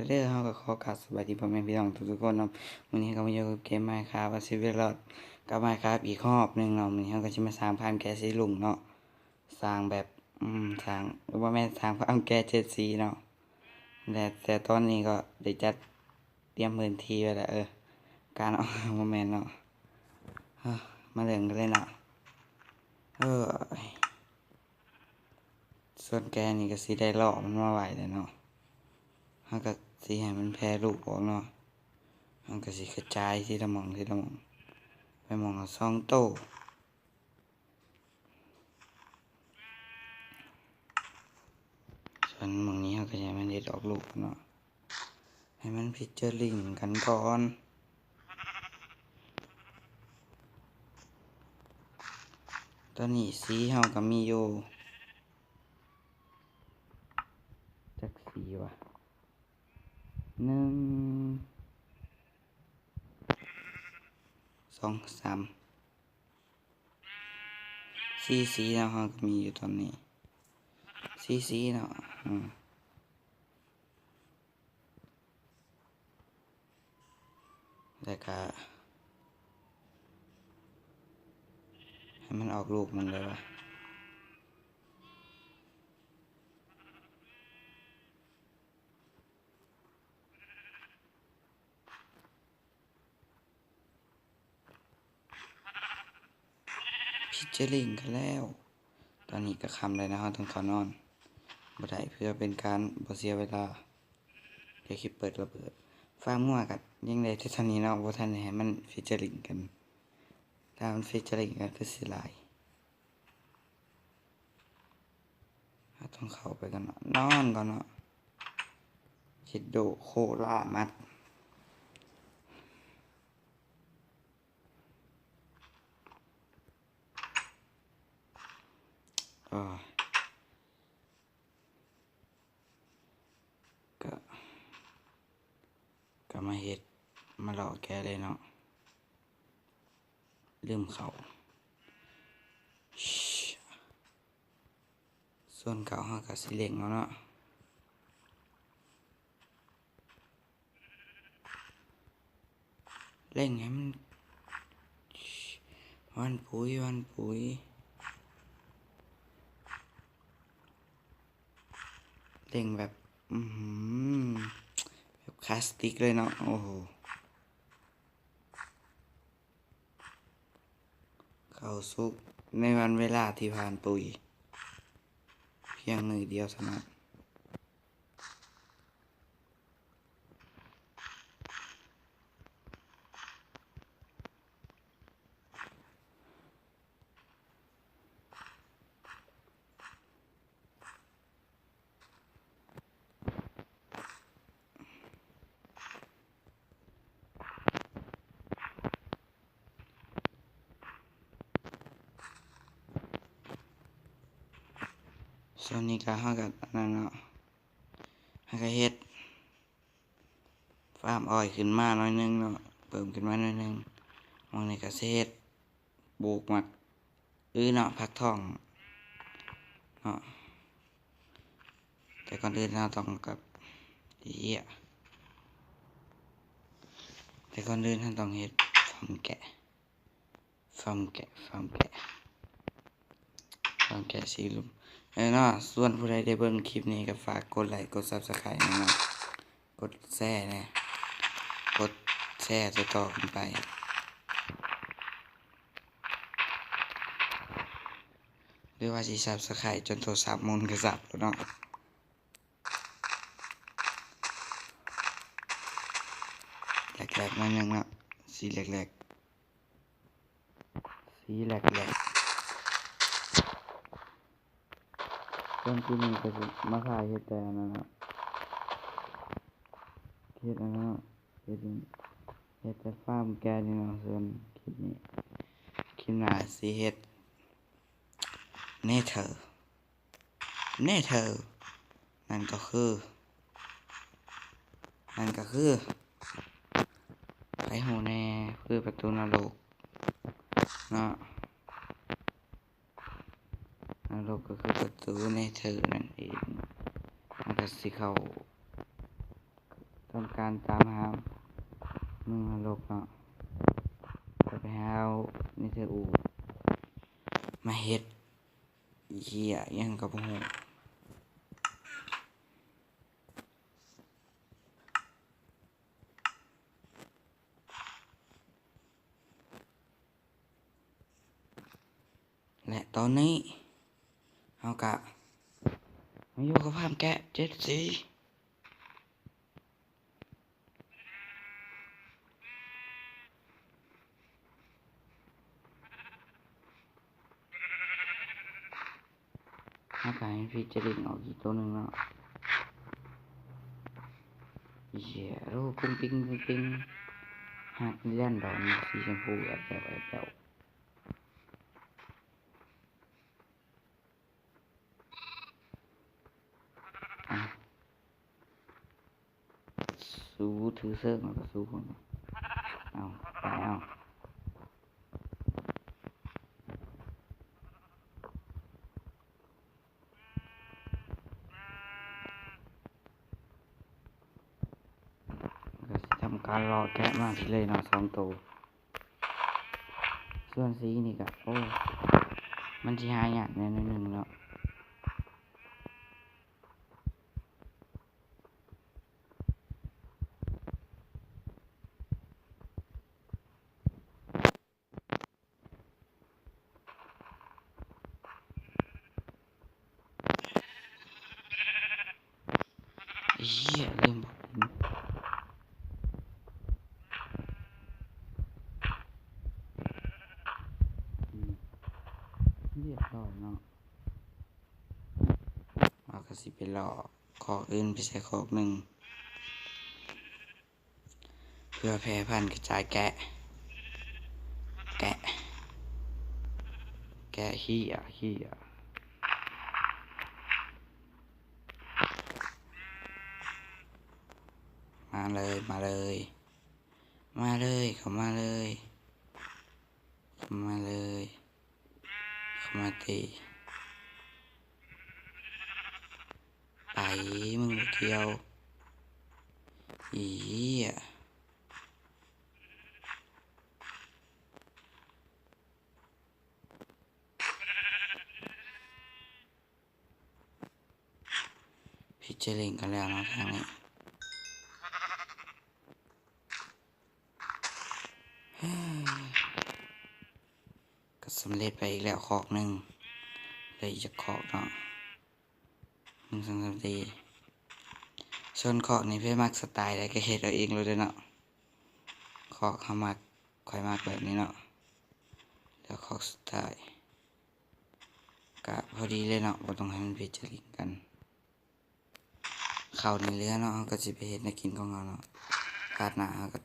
ເດີ ເຮົາກໍຂໍກາບສະບາຍດີພໍ່ແມ່ພີ່ນ້ອງທຸກໆຄົນເນາະ. ມື້ນີ້ເຮົາກໍມາຢູ່ກັບເກມ Minecraft Survival ກັບ Minecraft ອີກຮອບໜຶ່ງເນາະ. ມື້ນີ້ເຮົາກໍຊິມາສ້າງຟາມແກະສີລຸງເນາະ, ສ້າງແບບ ອືມ ສ້າງ ບໍ່ແມ່ນ ສ້າງຟາມແກະເຈັດສີເນາະ. ແຕ່ ແຕ່ຕອນນີ້ກໍໄດ້ຈັດຕຽມພື້ນທີ່ໄວ້ແລ້ວ ເອີ ການອອກ ບໍ່ແມ່ນເນາະ. ເອີ ມາເລີ່ມກັນເລີຍເນາະ. ເອີຍ ສ່ວນແກະນີ້ກໍຊິໄດ້ເລາະມັນມາໄວ້ແລ້ວເນາະ. ເຮົາກໍຊິໃຫ້ມັນແຜ່ລູກອອກເນາະ. ເຮົາກໍຊິກະຈາຍທີລະໝ່ອງ ທີລະໝ່ອງ ໄປໝ່ອງລະສອງໂຕ. ສ່ວນໝ່ອງນີ້ເຮົາກໍໃຫ້ມັນເຮັດອອກລູກເນາະ, ໃຫ້ມັນ featuring ກັນກ່ອນ. ຕອນນີ້ສີເຮົາກໍມີຢູ່ ຈັກສີວະ ໜຶ່ງ ສອງ ສາມ ສີ່ສີເນາະ. ເຮົາກໍມີຢູ່ຕອນນີ້ສີ່ສີເນາະ. ອືມ ແລ້ວກະໃຫ້ມັນອອກລູກມັນເລີຍວ່າ featuring ກັນແລ້ວ. ຕອນນີ້ກໍຄ່ຳແລ້ວເນາະ, ເຮົາຕ້ອງເຂົ້ານອນ ບໍ່ໄດ້ ເພື່ອເປັນການບໍ່ເສຍເວລາ. ດຽວ creeper ລະເບີດ. ຟາມງົວກໍຍັງໄດ້ແຕ່ເທົ່ານີ້ເນາະ, ບໍ່ທັນໄດ້ໃຫ້ມັນ featuring ກັນ. ຖ້າມັນ featuring ກັນຄືຊິຫຼາຍ. ເຮົາຕ້ອງເຂົ້າໄປກ່ອນເນາະ, ນອນກ່ອນເນາະ. ເຈັດໂດ ໂຄລາມັດ. ກໍ ກໍມາເຮັດ ມາເລາະແກະເລີຍເນາະ. ລືມເຂົ້າ. ສ່ວນເກົ່າເຮົາກໍຊິເລັ່ງເອົາເນາະ, ເລັ່ງໃຫ້ມັນ ຫວ່ານປຸ໋ຍ ຫວ່ານປຸ໋ຍ ເລັ່ງແບບ ອື ແບບຄລາສຕິກເລີຍເນາະ. ໂອ້ໂຫ ເຂົ້າສຸກໃນວັນເວລາທີ່ຫວ່ານປຸ໋ຍ ພຽງມື້ດຽວເທົ່ານັ້ນ. ສ່ວນນີ້ກໍເຮົາກໍອັນນັ້ນເນາະ, ເຮົາກໍເຮັດຟາມອ້ອຍຂຶ້ນມາໜ້ອຍໜຶ່ງເນາະ, ເພີ່ມຂຶ້ນມາໜ້ອຍໜຶ່ງ. ໝ່ອງນີ້ກໍຊິເຮັດ ປູກໝາກອຶເນາະ, ຜັກທອງເນາະ. ແຕ່ກ່ອນອື່ນເຮົາຕ້ອງກັບ ເອີຍ ແຕ່ກ່ອນອື່ນເຮົາຕ້ອງເຮັດຟາມແກະ ຟາມແກະ ຟາມແກະ ຟາມແກະສີລຸງ ເອີເນາະ. ສ່ວນຜູ້ໃດໄດ້ເບິ່ງຄລິບນີ້ກໍຝາກກົດໄລ ກົດ Subscribe ແດ່ເນາະ, ກົດແຊແດ່ ກົດແຊຕໍ່ໆກັນໄປ. ຫຼືວ່າຊິ Subscribe ຈົນໂທລະສັບໝູນກະສັບໂລດເນາະ. ແຫຼກໆໜ້ອຍໜຶ່ງເນາະ, ສີແຫຼກໆ ສີແຫຼກໆ. ສ່ວນຄລິບນີ້ກໍຊິມາຖ່າຍເຮັດແຕ່ອັນນັ້ນເນາະ, ເຮັດອັນນັ້ນເນາະ, ເຮັດ ເຮັດແຕ່ຟາມແກະນີ້ເນາະ. ສ່ວນຄລິບນີ້ ຄລິບໜ້າຊິເຮັດ Nether Nether ນັ້ນກໍຄື ນັ້ນກໍຄື ໃຜຮູ້ແດ່ ຄືປະຕູນະລົກເນາະ, ນະລົກກໍຄືປະຕູ Nether ນັ້ນເອງ. ມັນກໍຊິເຂົ້າ ຕ້ອງການຕາມຫາເມືອງນະລົກເນາະ ກໍໄປຫາເນເທີອູດມາເຮັດ ເຫື່ອຫຍັງກໍບໍ່ຮູ້. ແລະ ຕອນນີ້ເຮົາກະມາຢູ່ກັບຟາມແກະເຈັດສີ ເຮົາກະໃຫ້ພີເຈີລິງອອກອີກໂຕໜຶ່ງເນາະ. ເຢ້ ໂອ້ ປຸ້ງປິງ ປຸ້ງປິງ ຮາກແລນດອນ ສີຊົມພູ ແອບແບວ ແອບແບວ. ອ່ະ ສູຖືເຊີງແລ້ວກໍສູ ເອົາ ໄປເອົາ ກໍຊິທຳການເລາະແກະມາພີ້ເລີຍເນາະ ສອງໂຕ. ສ່ວນສີນີ້ກະ ໂອ້ ມັນຊິຫາຍາກແດ່ໜ້ອຍໜຶ່ງເນາະ. ເຮີ້ຍ ລືມ ອືມ ຮຽບຮ້ອຍເນາະ. ເຮົາກໍຊິໄປເລາະຄອກອື່ນໄປໃສ່ຄອກໜຶ່ງ ເພື່ອແຜ່ພັນກະຈາຍແກະ ແກະ ແກະເຮີ້ຍ ເຮີ້ຍ. ມາເລີຍ ມາເລີຍ ມາເລີຍ ເຂົ້າມາເລີຍ ເຂົ້າມາເລີຍ ເຂົ້າມາຕິ ໄປ ມຶງບໍ່ກ່ຽວ ອີ. ພິຈາລິນກັນແລ້ວເນາະທາງນີ້ ກໍສຳເລັດໄປອີກແລ້ວຄອກໜຶ່ງ ເຫຼືອອີກຈັກຄອກເນາະ ໜຶ່ງ ສອງ ສາມ ສີ່. ສ່ວນຄອກນີ້ ໃຜມັກສະໄຕໃດກໍເຮັດເອົາເອງໂລດເດີເນາະ ຄອກເຮົາມັກ ຂ້ອຍມັກແບບນີ້ເນາະ ແລ້ວຄອກສຸດທ້າຍ ກະພໍດີເລີຍເນາະ ບໍ່ຕ້ອງໃຫ້ມັນພິຈາລິນກັນ. ເຂົ້ານີ້ເຫຼືອເນາະ ເຮົາກໍຊິໄປເຮັດແນວກິນຂອງເຮົາເນາະ ພາດໜ້າເຮົາກໍ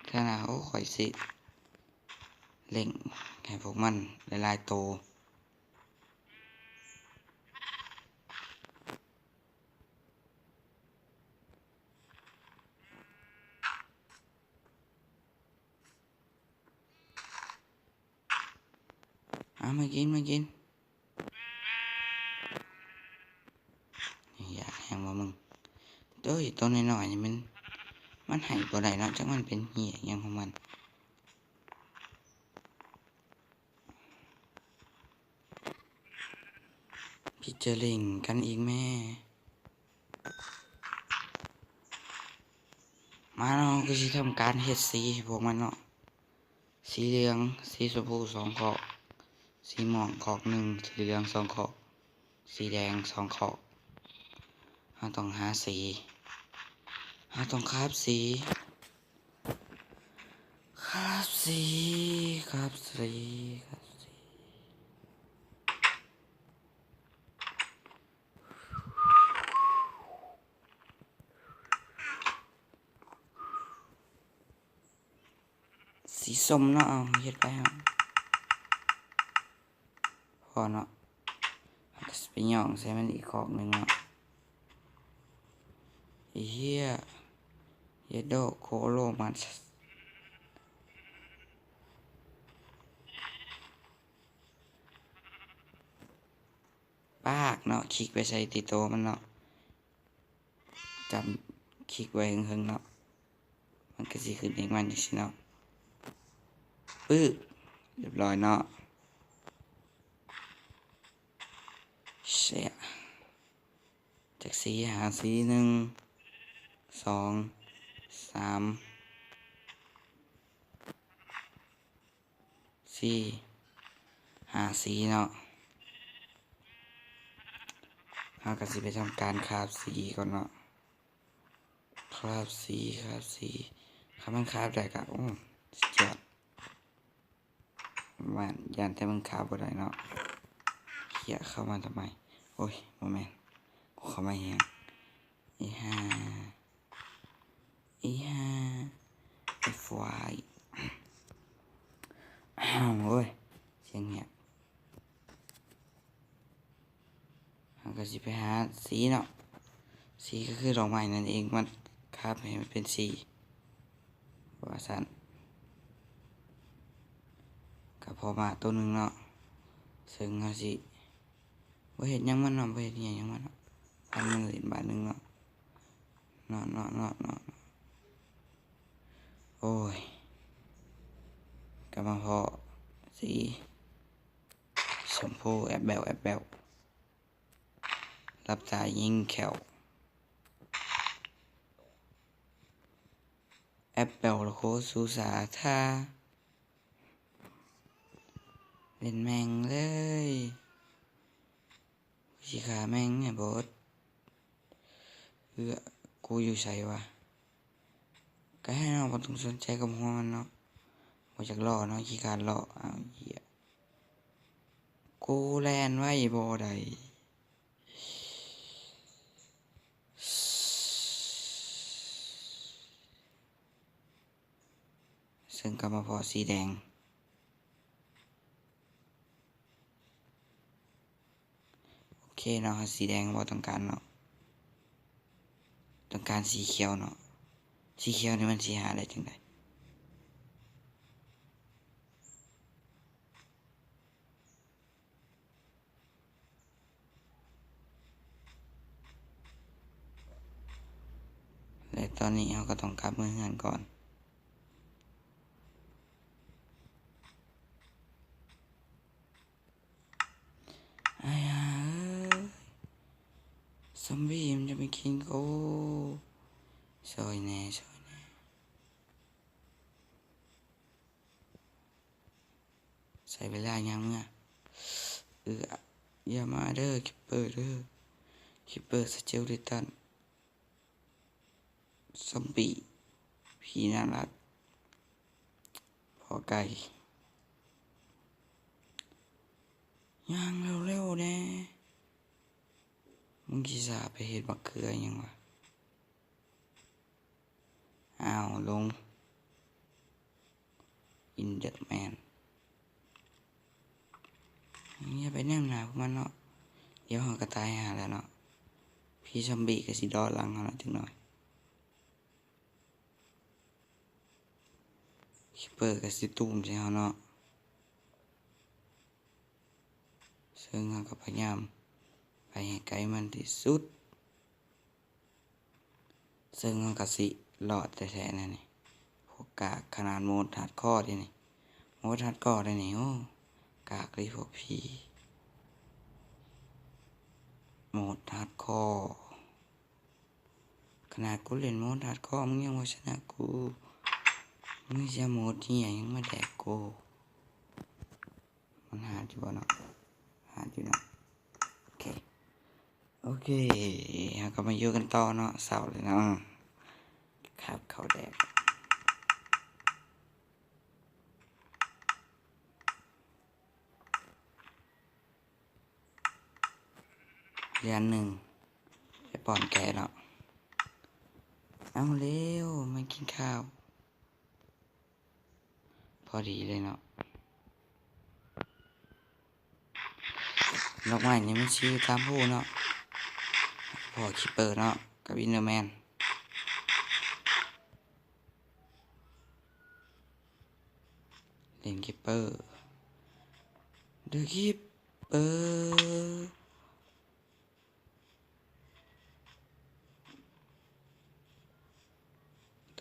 ເທື່ອໜ້າ ໂອ້ ຂ້ອຍຊິເລັ່ງໃຫ້ພວກມັນຫຼາຍໆໂຕ. ເອົາ ມາກິນ ມາກິນ ຢາກແຮງບໍ່ມຶງ? ໂອ້ຍ ໂຕນ້ອຍໆນີ້ມັນ ມັນໃຫ້ບໍ່ໄດ້ເນາະ ຈັກມັນເປັນເຫື່ອຫຍັງຂອງມັນ. ພິຈາລິນກັນອີກແມ້. ມາເນາະ ເຮົາກໍຊິທຳການເຮັດສີໃຫ້ພວກມັນເນາະ ສີເຫຼືອງ ສີຊົມພູສອງຄອກ ສີມ່ວງຄອກໜຶ່ງ ສີເຫຼືອງສອງຄອກ ສີແດງສອງຄອກ. ເຮົາຕ້ອງຫາສີ ເຮົາຕ້ອງຄາບສີ ຄາບສີ ຄາບສີ ຄາບສີ. ສີສົ້ມເນາະ ເອົາ ເຮັດໄປເຮົາ ພໍເນາະ ເຮົາກໍຊິໄປຫຍ້ອງໃສ່ມັນອີກຄອກໜຶ່ງເນາະ. ເຮີ້ຍ ເຢໂດ ໂຄໂລມັນ ປາກເນາະ ຄລິກໄປໃສ່ທີ່ໂຕມັນເນາະ ຈຳ ຄລິກໄວ້ເຫິງໆເນາະ ມັນກໍຊິຂຶ້ນເອງມັນຈັ່ງຊີ້ເນາະ ປຶບ ຮຽບຮ້ອຍເນາະ ແຊະ ຈັກສີ່ ຫ້າສີ່ ໜຶ່ງ ສອງ ສາມ ສີ່ ຫ້າສີ່ເນາະ ເຮົາກໍຊິໄປທຳການຄາບສີ່ກ່ອນເນາະ ຄາບສີ່ ຄາບສີ່ ຄັນມັນຄາບໄດ້ກໍ ໂອ້ ສຸດຍອດ ຢ້ານ ຢ້ານແຕ່ມັນຄາບບໍ່ໄດ້ເນາະ ເຂົ້າ ເຂົ້າມາທຳໄມ ໂອ້ຍ ບໍ່ແມ່ນ ເຂົ້າມາຫຍັງ ອີຫ່າ ອີຫ່າ ເອັຟວາຍ ໂອ້ຍ ສຽງຫຽບ ເຮົາກໍຊິໄປຫາສີເນາະ ສີກໍຄືດອກໄມ້ນັ້ນເອງ ມັນຄາບໃຫ້ມັນເປັນສີ ວ່າຊັ້ນ ກໍພໍມາໂຕໜຶ່ງເນາະ ເຊິ່ງເຮົາຊິ ບໍ່ເຮັດຫຍັງມັນເນາະ ບໍ່ເຮັດຫຍັງມັນເນາະ ພັນມັນຫຼິ້ນບາດໜຶ່ງເນາະ ເນາະ ເນາະ ເນາະ ເນາະ ໂອ້ຍ ກໍມາພໍ້ສີ ຊົມພູແອບແບວ ແອບແບວ ຫຼັບຕາຍິງແຂ້ວ ແອບແບວລະໂຄສຸສາທາ ເຫຼັ້ນແມ່ງເລີຍ ຊິຂ້າແມ່ງໃຫ້ເບິດ ເອື້ອ ກູຢູ່ໃສວະ? ກະໃຫ້ນ້ອງບໍ່ຕ້ອງສົນໃຈກັບຫົວມັນເນາະ ບໍ່ຢາກເລາະເນາະ ຂີ້ຄ້ານເລາະ ອ້າວ ເຫຍ ກູແລ່ນໄວບໍ່ໄດ້ ເຊິ່ງກໍມາພໍ້ສີແດງ ໂອເຄເນາະ ເຮົາສີແດງບໍ່ຕ້ອງການເນາະ ຕ້ອງການສີຂຽວເນາະ ສີຂຽວນີ້ມັນຊິຫາໄດ້ຈັ່ງໃດ? ແລະຕອນນີ້ເຮົາກໍຕ້ອງກັບເມືອເຮືອນກ່ອນ. ອ້າຍຫ່າເອີຍ ຊອມບີມັນຈະໄປກິນກູ ຊ່ອຍແດ່ ຊ່ອຍແດ່. ໃຊ້ເວລາຍ່າງເມືອ ເອືອ ຢ່າມາເດີ ຄິບເປີເດີ ຄິບເປີສະເຈວລິຕັນ ຊອມບີ ຜີໜ້າລັກ ພໍ້ໄກ່ ຍ່າງເລັວໆແດ່ ມຶງຊິສາໄປເຮັດບັກເຂືອຫຍັງວະ? ອ້າວ ລົງ Enderman ຢ່າໄປແນມໜ້າພວກມັນເນາະ ດຽວເຮົາກໍຕາຍຫາແລ້ວເນາະ ຜີຊອມບີກໍຊິເລາະຫຼັງເຮົາເນາະຈັກໜ້ອຍ ຄິບເປີກໍຊິຕຸ້ມໃສ່ເຮົາເນາະ ເຊິ່ງເຮົາກໍພະຍາຍາມໄປໃຫ້ໄກມັນທີ່ສຸດ. ເຊິ່ງມັນກໍຊິລອດແທ້ໆ ແນວນີ້ ພວກກາກຂະໜາດໂໝດຮາດຄໍເດນີ້ ໂໝດຮາດຄໍເດນີ້ ໂອ້ ກາກເລີຍພວກຜີ ໂໝດຮາດຄໍ ຂະໜາດກູເລ່ນໂໝດຮາດຄໍ ມຶງຍັງບໍ່ຊະນະກູ ມຶງຊິເອົາໂໝດເຫຍຫຍັງມາແດກກູ. ມັນຫາດຢູ່ບໍ່ເນາະ? ຫາດຢູ່ເນາະ. ໂອເຄ ໂອເຄ ເຮົາກໍມາຢູ່ກັນຕໍ່ເນາະ ເຊົ້າແລ້ວເນາະ ຄາບເຂົ້າແດກ ເດືອນໜຶ່ງ ໄປປ້ອນແກະເນາະ. ເອົາເລັວ ມາກິນຂ້າວ. ພໍດີເລີຍເນາະ ດອກໄມ້ນີ້ມັນຊິຢູ່ຕາມພູເນາະ ພໍ້ຄິບເປີເນາະ ກັບເອັນເດີແມນ ຫຼິ້ນຄິບເປີ ເດີຄິບເປີ.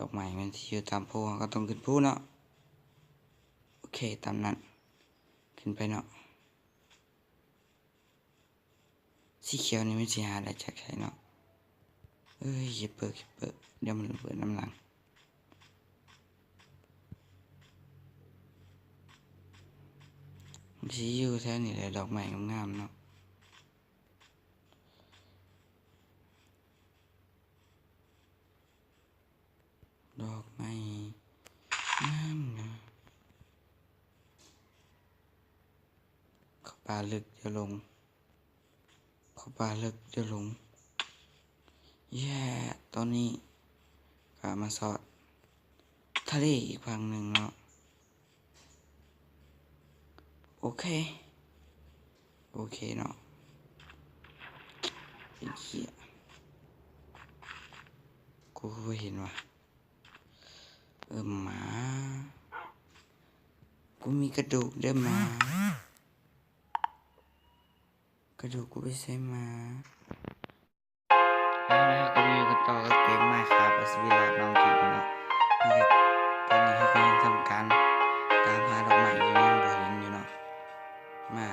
ດອກໄມ້ມັນຊິຢູ່ຕາມພູ ເຮົາກໍຕ້ອງຂຶ້ນພູເນາະ. ໂອເຄ ຕາມນັ້ນ ຂຶ້ນໄປເນາະ. ສີຂຽວນີ້ມັນຊິຫາໄດ້ຈາກໃສເນາະ? ເອີຍ creeper creeper ດຽວມັນລະເບີດນຳຫຼັງ. ມັນຊິຢູ່ແຖວນີ້ແຫຼະ ດອກໄມ້ງາມໆເນາະ. ດອກໄມ້ງາມນະ. ເຂົ້າປ່າເລິກຢ່າຫຼົງ ເຂົ້າປ່າເລິກຢ່າຫຼົງ. ແຍ່ ຕອນນີ້ກະມາຊອດທະເລອີກຝັ່ງໜຶ່ງເນາະ. ໂອເຄ ໂອເຄເນາະ. ໄອ້ເຫຍ ກູຄືບໍ່ເຫັນຫວາ? ເອີ ໝາ ກູມີກະດູກເດີ້ໝາ. ກະດູກກູໄປໃສໝາ? ເອົາລະ ເຮົາກໍມາຢູ່ກັນຕໍ່ກັບເກມ Minecraft ເອົາຊີວິດລອດນອກເກມເນາະ. ເຮົາກໍ ຕອນນີ້ເຮົາກໍຍັງທຳການຕາມຫາດອກໄມ້ຢູ່ ຍັງບໍ່ເຫັນຢູ່ເນາະ. ມາ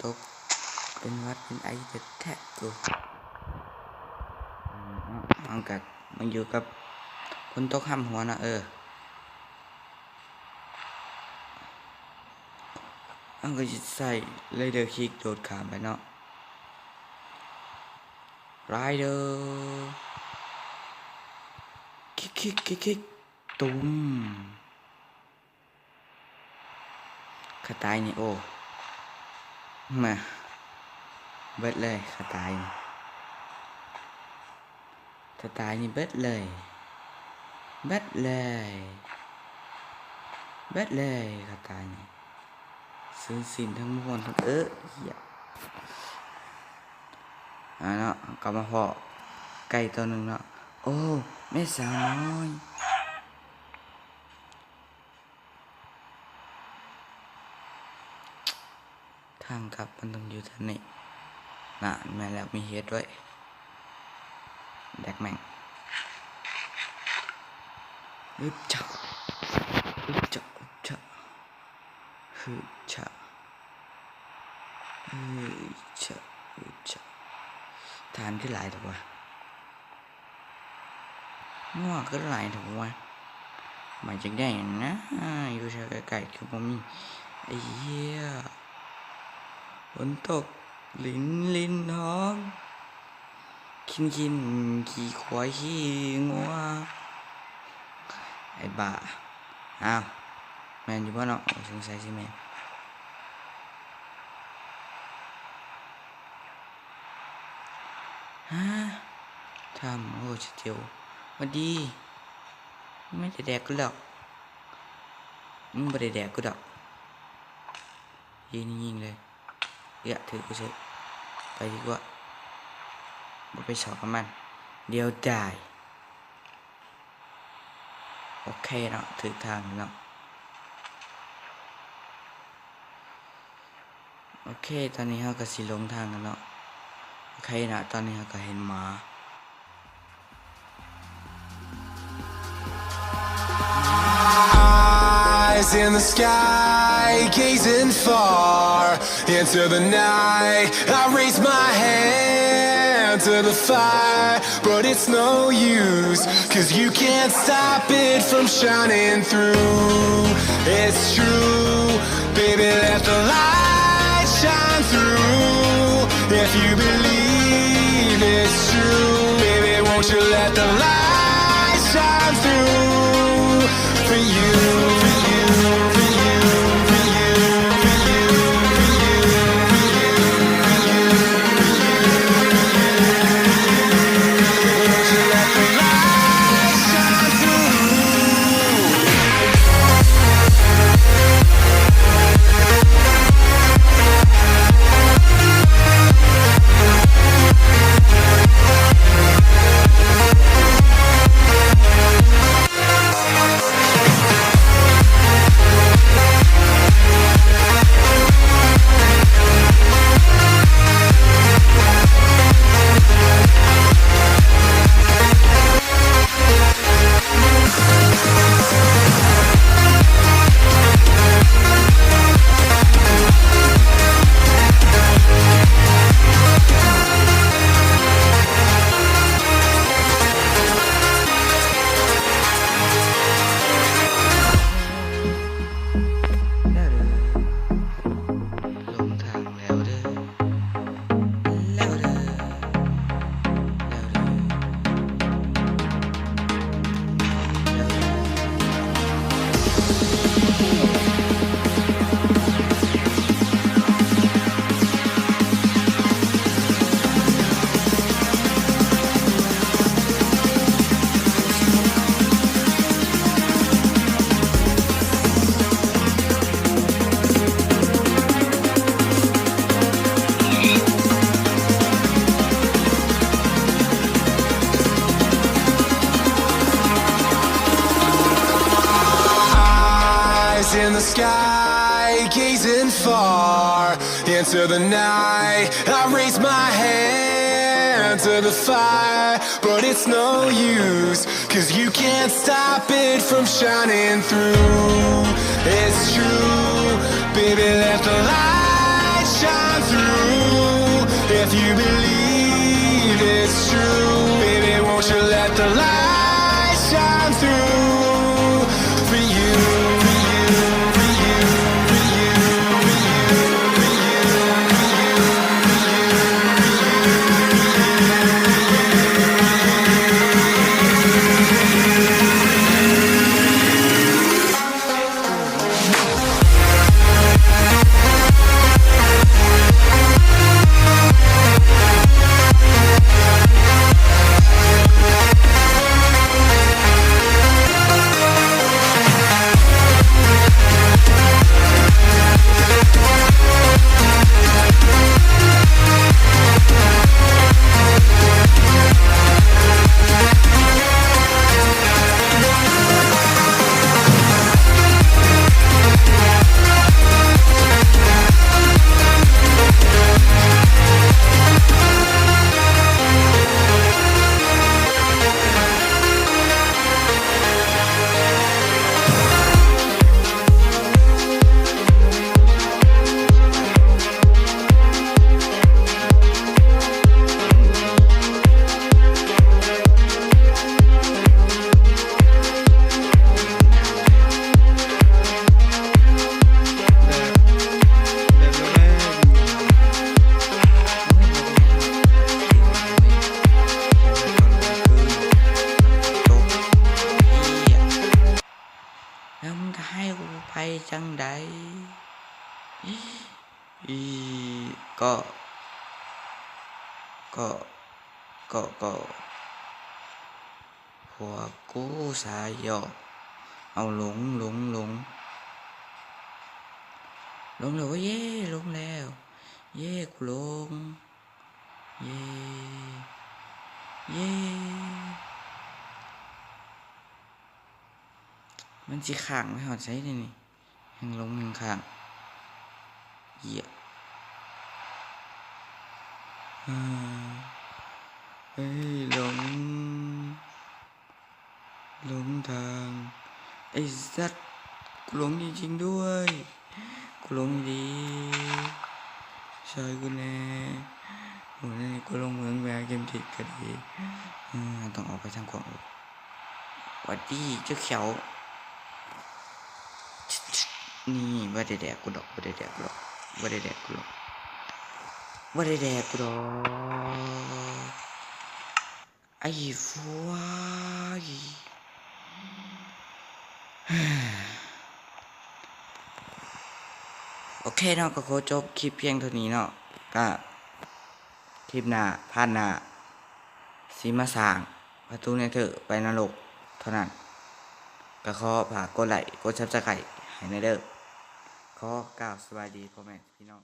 ຕົກ ເປັນຫວັດເປັນໄອແທ້ໆ ກູ. ເຮົາກະມາຢູ່ກັບຝົນຕົກຫ້ຳຫົວເນາະ ເອີ. ເຮົາກະຊິໃຊ້ Rider Kick ໂດດຂ້າມໄປເນາະ. Rider Kick Kick Kick Kick ຕຸ້ມ. ຂ້າຕາຍນີ້ ໂອ້ ມາ ເບິດເລີຍ ຂ້າຕາຍນີ້ ຂ້າຕາຍນີ້ເບິດເລີຍ ເບິດເລີຍ ເບິດເລີຍ ຂ້າຕາຍນີ້ ສູນສິ້ນທັງມວນທັງ ເອີ ເອີຍ ອ່າເນາະ ກະມາພໍ້ໄກ່ໂຕໜຶ່ງເນາະ ໂອ້ ແມ່ສາວນ້ອຍ. ທາງກັບມັນຕ້ອງຢູ່ທາງນີ້ ນະ ແມ່ນແລ້ວ ມີເຫັດດ້ວຍ ແດກແມ່ງ ອຶບຈະ ອຶບຈະ ອຶບຈະ ຮຶບຈະ ຮຶບຈະ ຮຶບຈະ ທານຄືຫຼາຍແທ້ວະ. ງົວຄືຫຼາຍແທ້ວະ ມາຈາກໃດນະ ຢູ່ແຖວໃກ້ໆ ຄືບໍ່ມີ ໄອ້ເຫຍ ຝົນຕົກລິນລິນທອງ ຂີ້ຂີ້ ຂີ້ຄວາຍຂີ້ງົວ ໄອ້ບ້າ ອ້າວ ແມ່ນຢູ່ບໍ່ເນາະ ໂອ້ ສົງໄສຊິແມ່ນ. ຮະ ທຳ ໂອ້ ສະເຕວ ຫວັດດີ ມຶງບໍ່ໄດ້ແດກກູດອກ ມຶງບໍ່ໄດ້ແດກກູດອກ ຍິງ ຍິງເລີຍ ເອີ ຖືກກູເຊີ ໄປດີກວ່າ ບໍ່ໄປຊອກກັບມັນ ດຽວຕາຍ. ໂອເຄເນາະ ຖືກທາງເນາະ ໂອເຄ ຕອນນີ້ເຮົາກະຊິຫຼົງທາງແລ້ວເນາະ ໂອເຄເນາະ ຕອນນີ້ເຮົາກະເຫັນໝາ Eyes in the sky, gazing far into the night. I raise my hand to the fire. But it's no use, 'cause you can't stop it from shining through. It's true, baby, let the light shine through. If you believe it's true, baby, won't you let the light shine through for you, for you, for you. Eyes in the sky, gazing far into the night. I raise my hand to the fire, but it's no use, 'cause you can't stop it from shining through. It's true, baby, let the light Shine through if you believe it's true. Baby, won't you let the light shine through for you, for you, for you, for you, for you, for you, for you, for you, for you, for you, for you. ແລ້ວມຶງຈະໃຫ້ກູໄປຈັ່ງໃດ? ອີ ເກາະ ເກາະ ເກາະ ເກາະ ພວກກູສາຍຫຍອກ. ເອົາ ລົງ ລົງ ລົງ ລົງແລ້ວ. ເຢ້ ລົງແລ້ວ. ເຢ້ ກູລົງ. ເຢ້ ເຢ້. ມັນຊິຄ້າງໄປຮອດໃສເດນີ້? ແຮ່ງລົງແຮ່ງຄ້າງ. ເຢ້ຍ ເອີ ເອີ ຫຼົງ ຫຼົງທາງ. ໄອ້ສັດ ກູຫຼົງຈິງໆດ້ວຍ. ກູຫຼົງອີ່ຫຼີ. ຊ່ອຍກູແດ່. ໂອ້ຍ ກູຫຼົງເມືອງ ໄປຫາເຂັມທິດກະດີ. ເອີ ເຮົາຕ້ອງອອກໄປທາງຂວາ. ຫວັດດີ ເຈົ້າຂຽວ. ນີ້ ບໍ່ໄດ້ແດກກູດອກ ບໍ່ໄດ້ແດກກູດອກ ບໍ່ໄດ້ແດກກູດອກ ບໍ່ໄດ້ແດກກູດອກ. ໄອ້ຟວຍ. ໂອເຄເນາະ ກໍຂໍຈົບຄລິບພຽງເທົ່ານີ້ເນາະ. ກະຄລິບໜ້າ ພາດໜ້າ ຊິມາສ້າງປະຕູເນເທີໄປນະລົກເທົ່ານັ້ນ. ກໍຂໍຝາກກົດໄລ້ ກົດຊັບສະໄຄຣບ໌ໃຫ້ແດ່ເດີ. ຂໍກ່າວສະບາຍດີພໍ່ແມ່ພີ່ນ້ອງ.